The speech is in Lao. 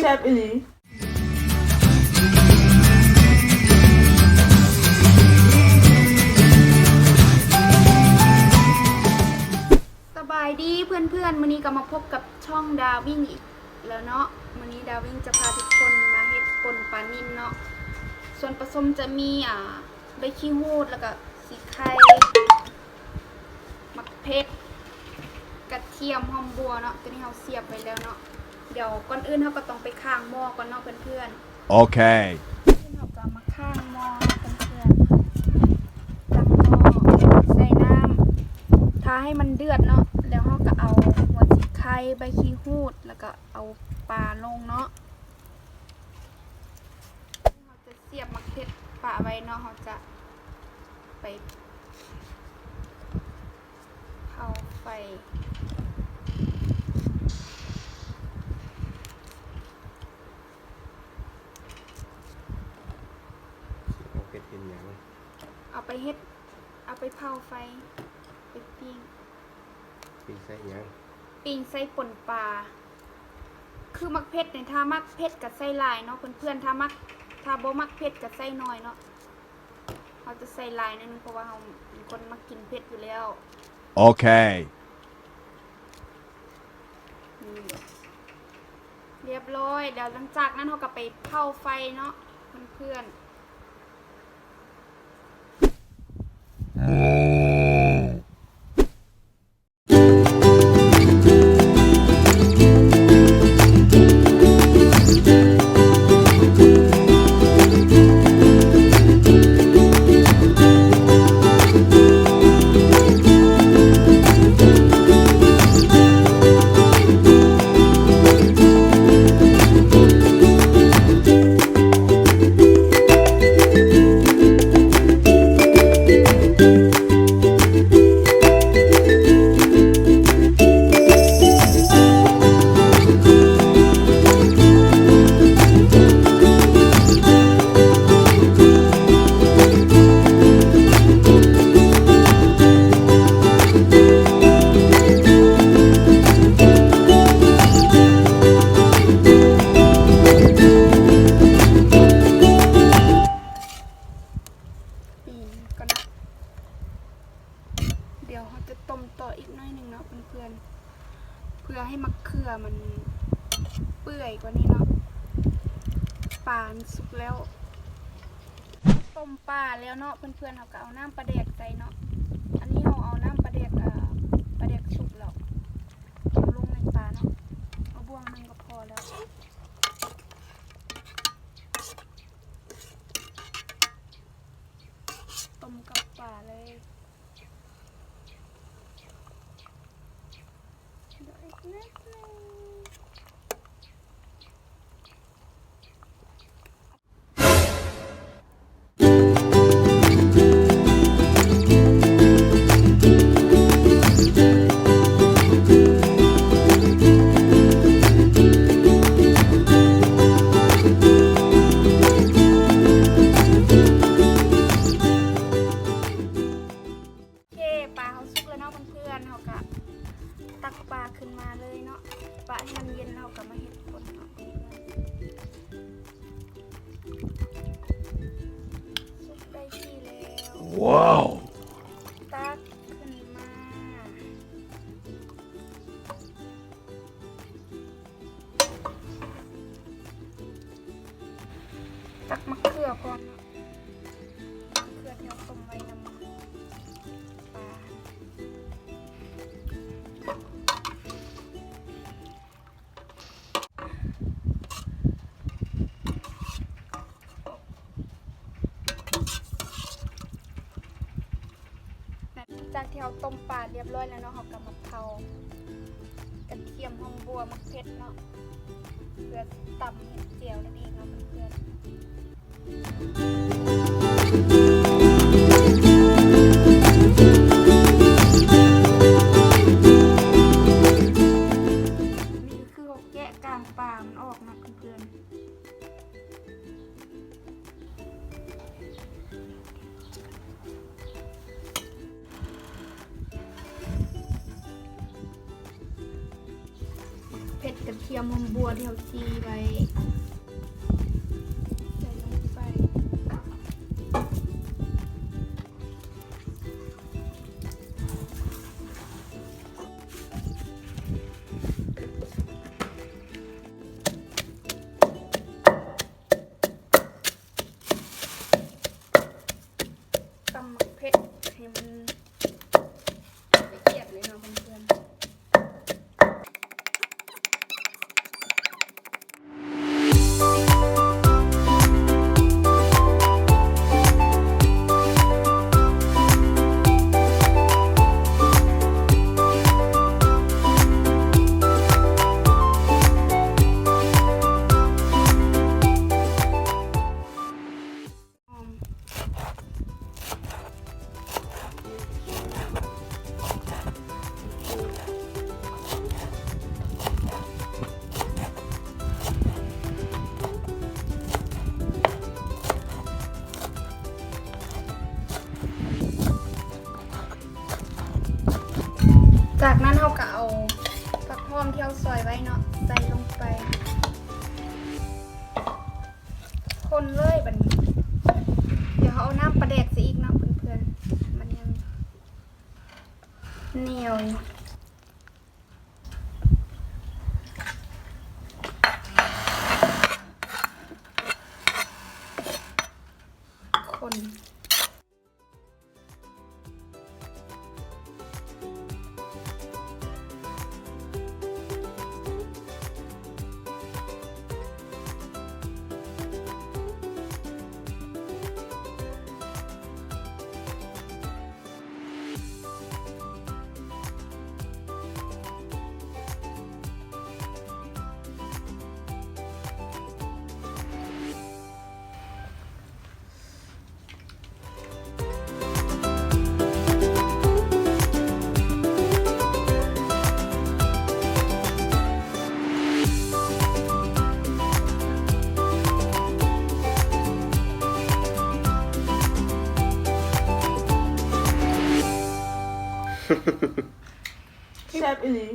ແຊບອີ່ຫຼີ. ສະບາຍດີເພື່ອນໆ ມື້ນີ້ກໍມາພົບກັບຊ່ອງດາວິງອີກແລ້ວເນາະ. ມື້ນີ້ດາວິງຈະພາທຸກຄົນມາເຮັດປົ່ນປານິນເນາະ. ສ່ວນປະສົມຈະມີ ອ່າ ໃບຂີ້ຫູດ ແລ້ວກໍຂີ້ໄຂ່ ໝາກເຜັດ ກະທຽມ ຫອມບົ່ວເນາະ. ຕົວນີ້ເຮົາສຽບໄວ້ແລ້ວເນາະ. ດຽວກ່ອນອື່ນເຮົາກໍຕ້ອງໄປຂ້າງໝໍ້ກ່ອນເນາະເພື່ອນໆ. ໂອເຄ ເຮົາກໍມາຂ້າງໝໍ້ເພື່ອນໆ ຕັ້ງໝໍ້ ໃສ່ນ້ຳ ຖ້າໃຫ້ມັນເດືອດເນາະ. ແລ້ວເຮົາກໍເອົາຫົວສີໄຂ່ ໃບຂີ້ຫູດ ແລ້ວກໍເອົາປາລົງເນາະ. ຈະສຽບໝາກເຜັດປະໄວ້ເນາະ. ເຮົາຈະໄປເຜົາໄຟ. ເອົາເຜັດເຮັດຫຍັງ? ເອົາໄປເຮັດ ເອົາໄປເຜົາໄຟ ໄປປີ້ງ. ປີ້ງໃສ່ຫຍັງ? ປີ້ງໃສ່ປົ່ນປາ. ຄືໝາກເຜັດນີ້ ຖ້າມັກເຜັດກໍໃສ່ຫຼາຍເນາະເພື່ອນໆ. ຖ້າມັກ ຖ້າບໍ່ມັກເຜັດກໍໃສ່ໜ້ອຍເນາະ. ເຮົາຈະໃສ່ຫຼາຍໜ້ອຍໜຶ່ງ ເພາະວ່າເຮົາເປັນຄົນມັກກິນເຜັດຢູ່ແລ້ວ. ໂອເຄ ນີ້ ລຽບຮ້ອຍ. ແລ້ວຫຼັງຈາກນັ້ນເຮົາກໍໄປເຜົາໄຟເນາະເພື່ອນໆ. ປີนก่อนนะ เดี๋ยวเราจะต้มต่ออีกหน่อยหนึ่งเนาะเพื่อนๆ เพื่อให้มะเขือมันเปื่อยกว่านี้เนาะ ปลามันสุกแล้ว ต้มปลาแล้วเนาะเพื่อนๆ เราก็เอาน้ำปลาแดกใส่เนาะ อันนี้เราเอาน้ำปลาแดก เอ่อ ปลาแดกสุกแล้ว เอาลงในปลาเนาะ เอาบ่วงหนึ่งก็พอแล้ว ต้มกับปลาเลย เดี๋ยวอีกนิดนึง โอเค ปลาเราสุกแล้วเนาะเพื่อนๆ เราก็ตักปลาขึ้นมาเลยเนาะ ปะให้มันเย็น เราก็มาเฮ็ดป่นเนาะเพื่อนๆ สุกได้ที่แล้ว ว้าว ตักขึ้นมา ตักมะเขือพร้อมเนาะ มะเขือที่เราต้มไว้นำปลา หลังจากที่เราต้มปลาเรียบร้อยแล้วเนาะ เราก็มาเผากระเทียม หอมบัว มะเขือเทศเนาะ เพื่อตำเฮ็ดแจ่วนั่นเองเนาะเพื่อนๆ นี่ก็คือเราแกะกางปลามันออกเนาะเพื่อนๆ ห ກຽມຫອມບົວທີ່ເຮົາຈີ່ໄວ້ ໃສ່ລົງໄປ. ຕຳໝາກເຜັດໃຫ້ມັນລະອຽດເລີຍເນາະເພື່ອນໆ. ຈາກນັ້ນເຮົາກໍເອົາຜັກຫອມທີ່ເຮົາຊອຍໄວ້ເນາະ ໃສ່ລົງໄປ ຄົນເລີຍບັດນີ້. ດຽວເຮົາເອົານ້ຳປາແດກໃສ່ອີກເນາະເພື່ອນໆ ມັນຍັງໜຽວຢູ່. ຄົນ. ແຊບອີ່ຫຼີ.